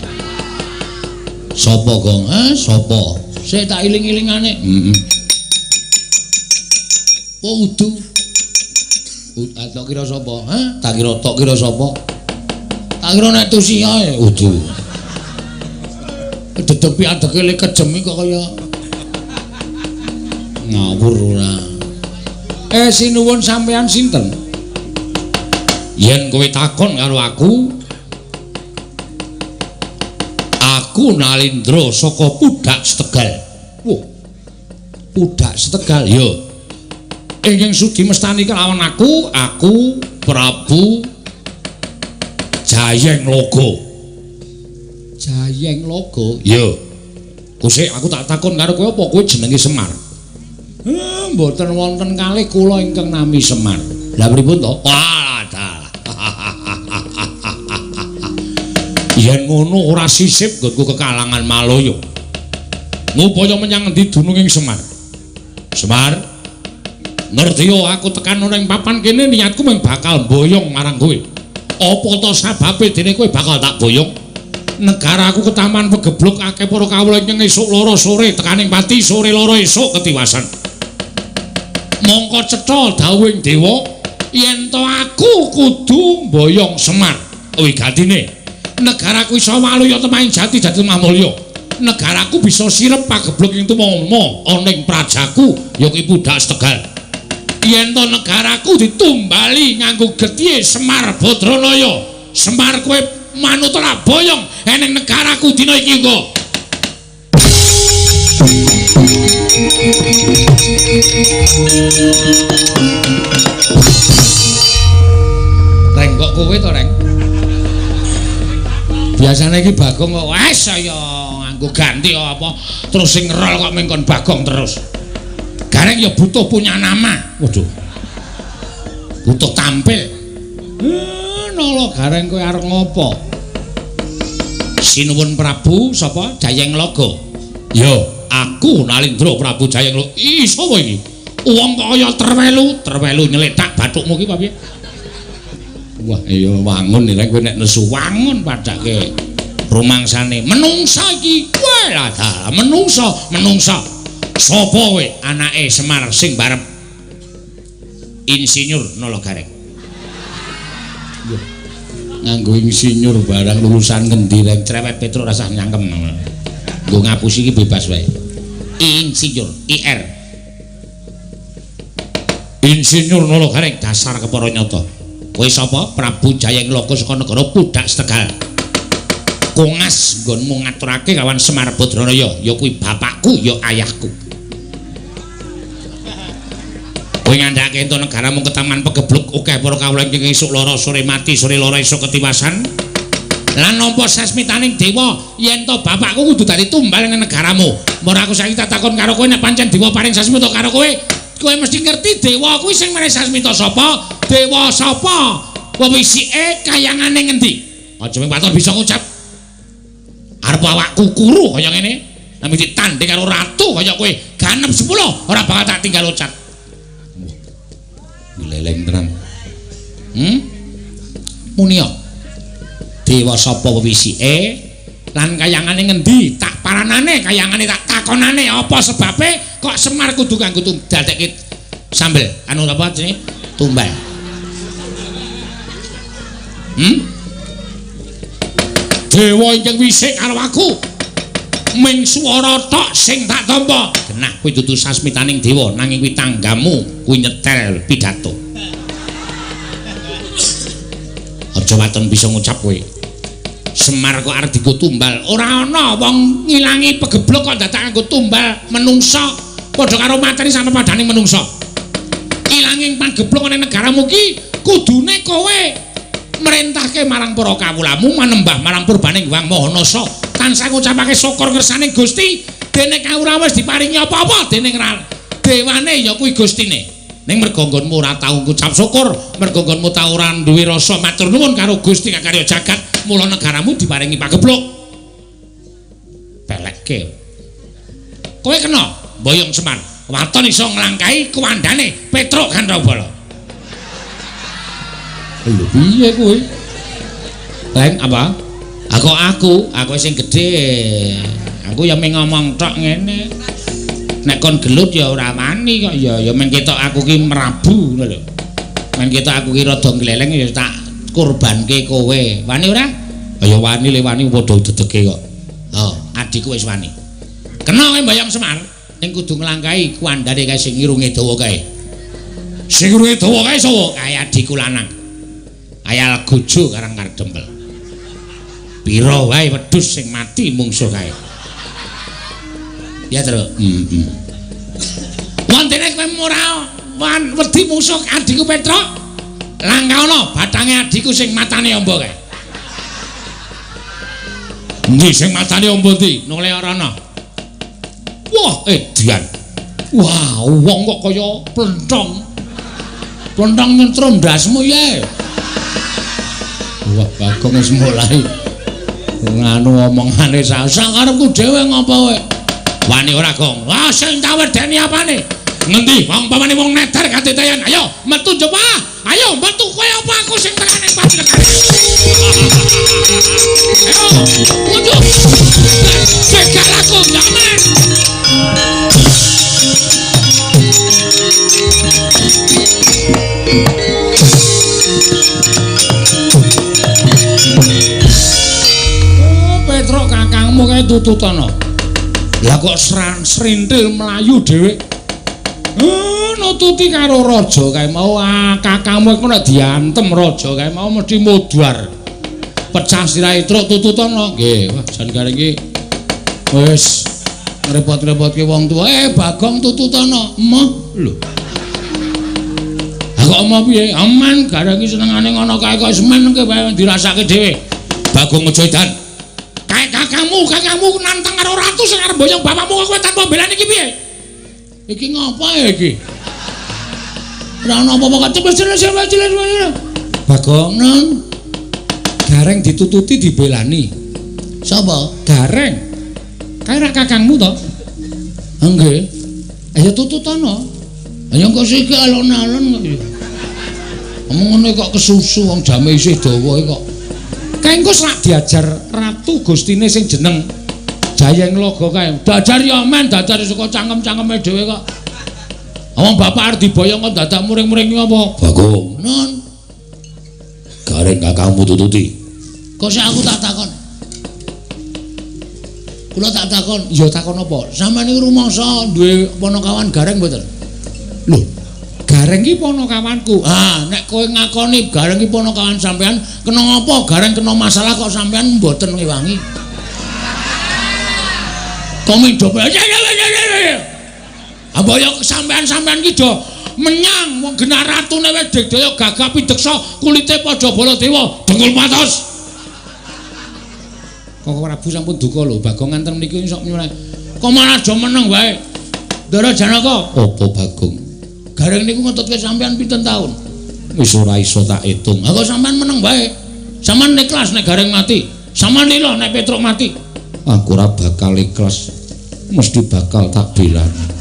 Sapa, Gong? Sapa? Sik tak iling-ilingane. Heeh. Oh, udu. Tak kira sapa? Hah? Tak kira tok kira sapa? Tak kira nek tusia ae udu. Dedepi adeke le kejem iki kok kaya ngawur ora. Sinuwun sampeyan sinten? Yen kowe takon karo aku, aku Nalendra saka Pudak Setegal. Wah. Pudak Setegal ya. Ingkang sudi mestani kelawan aku, aku Prabu Jayeng Logo. Jayeng Logo? Ya. Kusik aku tak takon karo kowe apa kowe jenenge Semar? Mboten wonten kalih kula ingkang nami Semar. Lah pripun to? Wah, dalah. Yen ngono ora sisip nggonku kekalangan Malaya. Ngupaya menyang endi dununging Semar? Semar, ngerti yo aku tekan ana ing papan kene niatku mung bakal mboyong marang kowe. Apa to sababe dene kowe bakal tak boyong? Negaraku ketaman pegebluk akeh para kawula ingkang esuk loro sore tekaning pati sore loro esuk ketiwasan. Mongko cetha dawuhing dewa yen to aku kudu mboyong Semar. Wigatine negaraku iso waluya temahing jati dadi lemah mulya. Negaraku bisa sirep pagebluk ing tumama ana ing prajaku ya kuwi Pudak Setegal. Yen to negaraku ditumbali nganggo getihe Semar Badranaya. Semar kowe manut ora boyong eneng negaraku dina iki uga. Reng kok kowe to, Reng? Biasane iki Bagong kok wes saya nganggo ganti apa terus sing ngerol kok mengkon Bagong terus. Gareng ya butuh punya nama. Waduh. Butuh tampil. Nala Gareng kowe arep ngopo? Sinuwun Prabu sapa? Jayeng Logo. Ya, aku Nalendra Prabu Jayeng Logo. Ih, sapa iki? Wong kaya terwelu, terwelu nyeletak bathukmu ki apa piye? Wah, iya wangun nek kowe nek nesu wangun padake rumangsane menungsa iki. Wah, lah menungsa, menungsa. Sapa kowe anake Semar sing barep insinyur Nala Gareng? Nganggo insinyur barang lulusan ngendi reng cerewet Petruk rasah nyangkem. Nggo ngapusi iki bebas wae. Insinyur IR. Insinyur Nala Gareng dasar kepara nyata. Kowe sapa? Prabu Jayeng Logo saka negara Pudak Setegal. Kongas nggonmu ngaturake kawan Semar Badranaya, ya kuwi bapakku, ya ayahku. Kowe ngandhake ento negaramu ketaman pegebluk akeh para kawula ingkang esuk lara sore mati, sore lara esuk ketiwasan. Lan nampa sasmitaning dewa yen to bapakku kudu dadi tumbal ing negaramu. Mula aku saiki tak takon karo kowe nek pancen dewa paring sasmita karo kowe, kowe mesti ngerti dewa kuwi sing maring sasmita sapa? Dewa sapa? Wewisike kayangane ngendi? Aja mung waton bisa ngucap. Arep Arep awakku kuru kaya ngene. Nek ditanding karo ratu kaya kowe, ganep 10 ora bakal tak tinggal loncat. Gleleng tenan. Munia. Dewa sapa wewisike lan kayangane ngendi? Tak paranane kayangane tak takonane apa sebabe kok Semar kudu kanggo dadekke sambel anu apa jenenge? Tumbal. Dewa ingkang wisik karo aku. Ming swara tok sing tak tampa. Genah kuwi dudu sasmitaning dewa nanging kuwi tanggamu kuwi nyetel pidato. Aja waton bisa ngucap kowe. Semar kok arep dienggo tumbal. Ora ana wong ngilangi pegeblok kok dadak nganggo tumbal menungsa. Padha karo mateni sama padhaning menungsa. Ilanging pageblok ana negaramu ki kudune kowe merintahke marang para kawulamu manembah marang purbaning Hyang Maha Nasa. Tansah ngucapake syukur ngersane Gusti dene kawula wis diparingi apa-apa dening dewane ya kuwi Gustine. Ning merga nggonmu ora tau ngucap syukur, merga nggonmu tau ora duwe rasa matur nuwun karo Gusti kakarya jagat, mula negaramu diparingi pagebluk. Pelekke. Kowe kena mboyong Semar. Waton iso nglangkahi kuwandane Petruk Gandrawala. Lho piye kowe? Leng apa? Aku sing gedhe. Aku ya mung ngomong tok ngene. Nek kon gelut ya ora wani kok ya, ya men ketok aku ki merabu ngono lho. Men ketok aku ki rada ngleleng ya tak kurbanke kowe. Wani ora? Ya wani le wani padha dedege kok. Oh, adikku wis wani. Kena kowe mbayang Semar, ning kudu nglangkahi kuwandane kae sing irunge dawa kae. Sing irunge dawa kae sapa? Kae adikku lanang. Ayal gojo karang kardempel. Pira wae wedhus sing mati mungsuh kae. Ya, Tru. Heeh. Wontene kowe ora wedi mungsuh adikku Petruk? Langkah ana bathange adikku sing matane amba kae. Endi sing matane amba ndi? Nole ora ana. Wah, edian. Wah, wong kok kaya plenthong. Plenthong nyentrum ndasmu ye. Wah, Bagong wis mulai nganu omongane sak karepku dhewe ngapa kowe? Wani ora, Gong? Wah, sing tak wedeni apane? Ngendi wong pamane wong neter katitayan? Ayo, metu coba. Ayo, metu kowe apa aku sing tekane panjenengan. Ayo, metu. Cegal aku, jangan. Oh, Petruk kakangmu kae tututana. Lah kok srintil mlayu dhewe. Nututi karo raja kae mau kakangmu iku nek diantem raja kae mau mesti mudhar. Pecah sirahe truk tututana. Nggih, wah jan gareng iki wis ngrepot-repotke wong tuwa. Bagong tututana. Emoh lho. Ha kok emoh piye? Aman gareng iki senengane ngono kae kok semen ke wae dirasake dhewe. Bagong aja edan. Kae kakangmu nantang karo ratu sing arep mboyong bapakmu kowe tanpa belani iki piye? Iki ngapa ya iki? Ora ana apa-apa kok cepet. Bagong nang Gareng ditututi dibelani. Sapa? Gareng. Kae rak kakangmu to? Nggih. Ayo tututana. Ayo kok siki alon-alon kok ya. Omong ngene kok kesusu wong jame isih dawa kok. Kae engko sak diajar ratu gustine sing jeneng Jayeng Laga kae. Dajar ya men, dajar saka cangkem-cangkeme dhewe kok. Wong bapak arep diboyong kok dadak muring-muring apa? Bagong, non. Gareng kakangmu tututi. Kok sik aku tak takon. Kula tak takon, ya takon apa? Sampeyan niku rumangsa duwe panakawan Gareng mboten? Lho, Gareng ki panakawanku. Ah, nek kowe ngakoni Gareng ki panakawan sampean, kena ngapa Gareng kena masalah kok sampean mboten ngewangi? Kok mido. Apa ya sampean-sampean ki do menyang wong genah ratune wis digdaya gagah pideksa kulite padha Baladewa dengkul patos. Kok Prabu sampun duka lho Bagong nganten mriki sok nyuwun. Kok malah aja meneng wae. Ndara Janaka. Apa Bagong? Gareng niku ngetutke sampean pinten taun? Wis ora iso tak hitung. Ha kok sampean meneng wae. Sampean ikhlas nek Gareng mati. Sampean lila nek Petruk mati. Aku ora bakal ikhlas. Mesti bakal tak belani.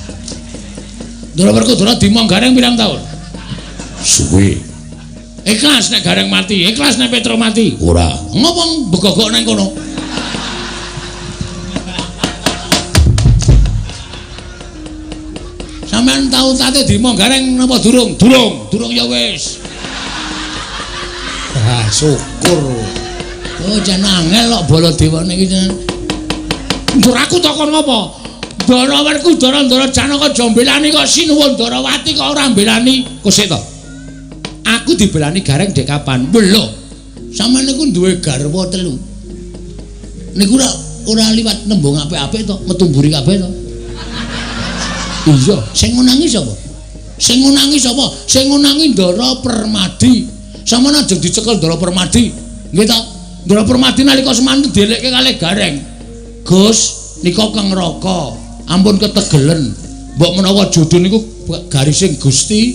Ndara Werkudara dimong Gareng pirang taun? Suwe. Ikhlas nek Gareng mati, ikhlas nek Petro mati. Ora. Ngopo begogok nang kono? Sampeyan tau tate dimong Gareng napa durung? Durung. Durung ya wis. Ah, syukur. Oh, jan angel kok Baladewa niki jan. Ndur aku takon ngopo? Ndara Werkudara, Ndara Janaka aja mbelani kok sinuwun Ndarawati kok ora mbelani. Kosek to? Aku dibelani Gareng dek kapan? Lho. Sampeyan niku duwe garwa telu. Niku ora liwat nembung apik-apik to, metu mburi kabeh to. Iya, sing ngunangi sapa? Sing ngunangi sapa? Sing ngunangi Ndara Permadi. Sampeyan ajeng dicekel Ndara Permadi. Nggih to? Ndara Permadi nalika semanten dielekke kalih Gareng. Gus, nika kang neraka. Ampun ketegelen. Mbok menawa jodho niku garising Gusti.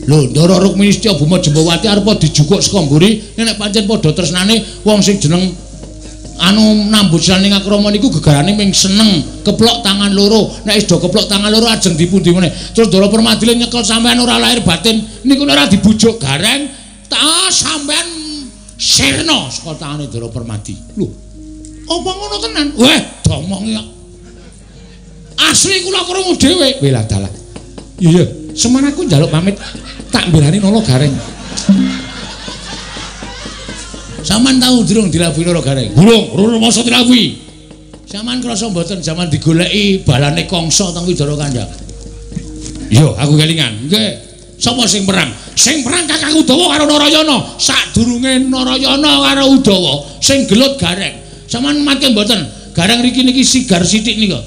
Lho, Ndara Rukmini Setya Bhuma Jembawati arepa dijukuk saka mburi, nek pancen padha tresnane wong sing jeneng anu nambut jalaning akrama niku gegarane ming seneng, keplok tangan loro. Nek wis do keplok tangan loro ajeng dipundi meneh. Terus Ndara Permadi nyekel sampean ora lahir batin, niku nek ora dibujuk Gareng, ta sampean sirna saka tangane Ndara Permadi. Lho, apa ngono tenan? Weh, domongi kok. Asli kula krungu dhewe. Weh lah dalah. Iya, semono aku njaluk pamit tak mbelani Nala Gareng. Sampeyan tau durung dilawuhi Nala Gareng? Durung, durung masa dilawuhi. Sampeyan krasa mboten jaman digoleki balane Kangsa teng Widara Kandhang? Iya, aku kelingan. Nggih. Sapa sing perang? Sing perang Kakang Udawa karo Narayana. Sadurunge Narayana karo Udawa sing gelut Gareng. Sampeyan mangke mboten? Gareng riki niki sigar sithik nika.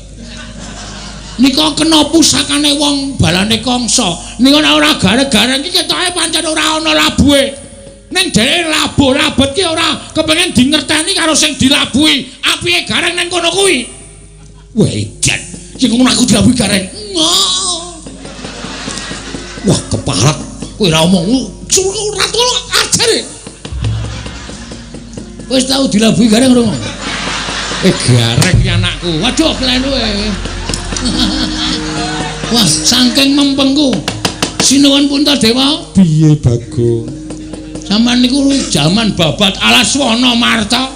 Nika kena pusakane wong balane Kangsa. Nika nek ora gareng-gareng iki ketoke pancen ora ana labuhe. Ning dheweke labuh labet ki ora kepengin dingerteni karo sing dilabuhi. Apike Gareng ning kono kuwi. Wah, edan. Sing ngono aku dilabuhi Gareng. Wah, keparat. Kowe ora omong ora tolong ajare. Wis tau dilabuhi Gareng ora? Gareng ki anakku. Waduh, klenu e. Wah, saking mempengku. Sinuwun Puntadewa, piye Bagong? Sampeyan niku jaman babat Alaswana Marta.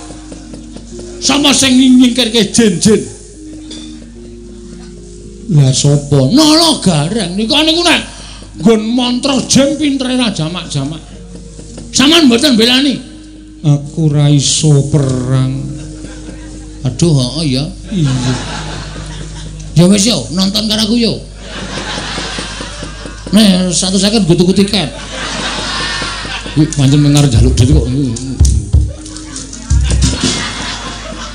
Sapa sing nyingkirke jin-jin? Lah sapa? Nala Gareng. Niku niku nek nggon mantra jin pintere ra jamak-jamak. Sampeyan mboten belani? Aku ra iso perang. Aduh, heeh ya. Iya. Ya wis yo, nonton karo aku yo. Nih, 150 nggo tuku tiket. Wih, pancen mengar njaluk duit kok.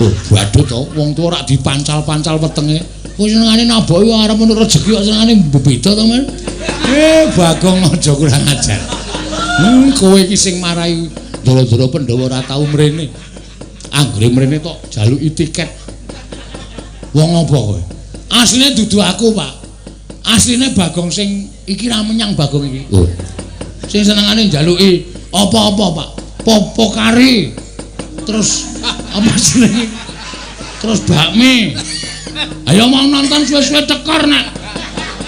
Oh, waduh to, wong tuwa rak dipancal-pancal wetenge. Kowe senengane naboki arep ono rejeki kok senengane beda to, Men. Bagong aja kurang ajar. Kowe iki sing marai ndara-ndara Pandhawa ora tau mrene. Anggere mrene tok jaluki tiket. Wong apa kowe? Asline dudu aku, Pak. Asline Bagong sing iki ra menyang Bagong iki. Oh. Sing senengane njaluki apa-apa, Pak. Popo kari. Terus apa jenenge? Terus bakmi. Ayo mau nonton suwe-suwe tekor nek.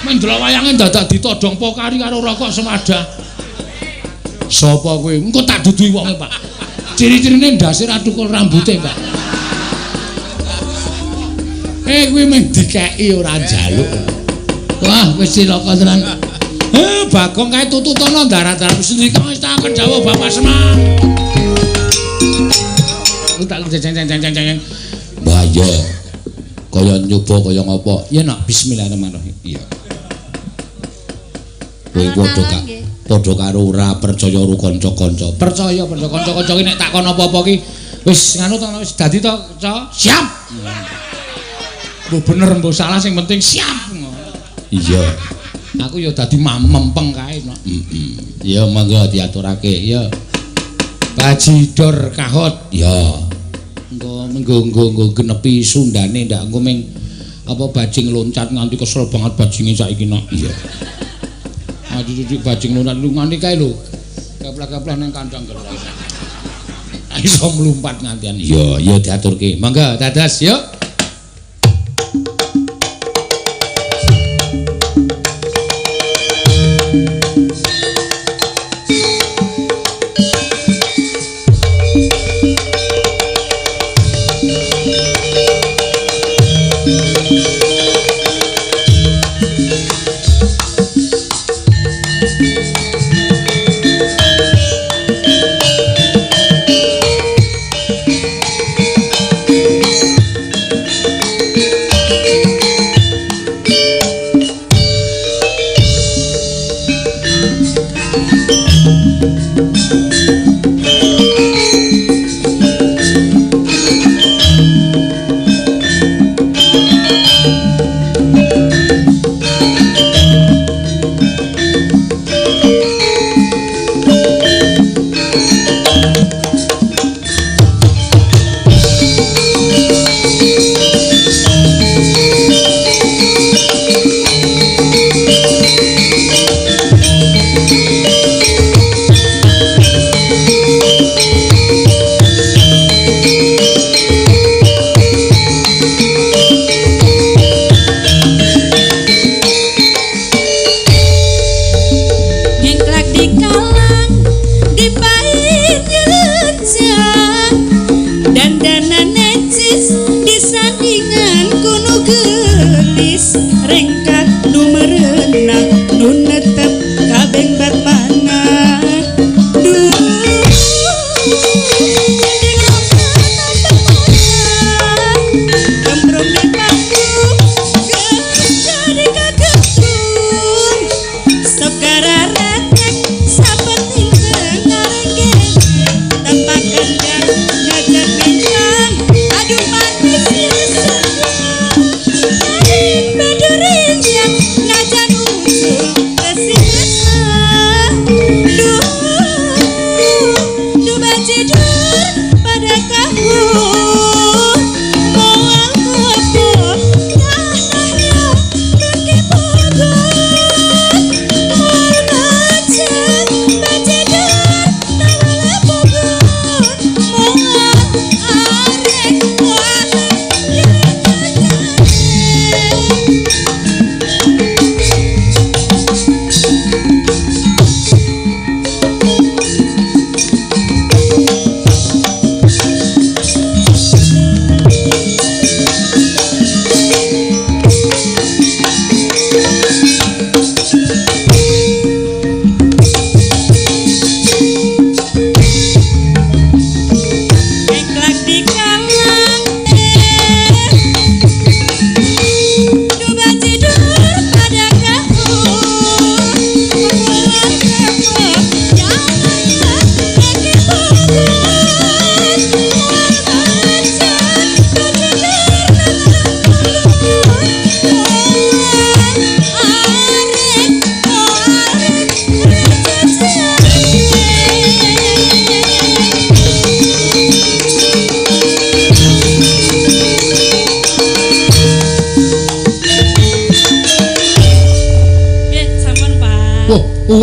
Mendelok wayange dadak ditodong pokari karo rokok semadah. Sapa kowe? Engko tak duduhi wonge, Pak. Ciri-cirine ndase ra tukul rambute, Pak. Kuwi mung dikeki ora njaluk. Wah, wis cilaka tenan. Bagong kae tututono darat-darat sendika wis tak dawuh Bapak Semar. Tak jeng. Bahaya. Kaya nyoba kaya ngapa? Ya nak bismillahirrahmanirrahim. Iya. Kowe padha karo ora percaya karo kanca-kanca. Percaya percaya kanca-kanca ki nek takon apa-apa ki wis nganu to wis dadi to, Ca. Siap. Mbok bener mbok salah sing penting siap. Iya. Aku ya dadi mamempeng kae no. Heeh. Ya monggo diaturake ya. Bajidor kahot. Ya. Engko nggo genepi Sundane ndak engko ming apa bajing loncat nganti kesel banget bajinge saiki nok. Iya. Adi-adi bajing loncat lu nganti kae lho. Keplek-keplek ning kandang gelok. Iso mlumpat ngantian. Ya, ya diaturke. Monggo dados yuk.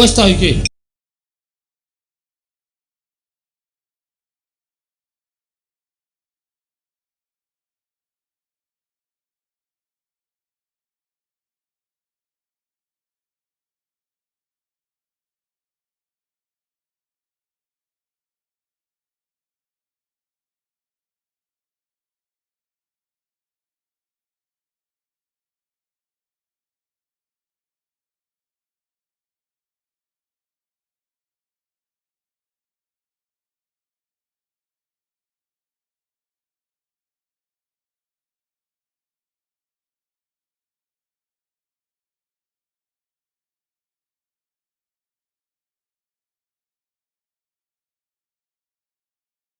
Wis ta iki.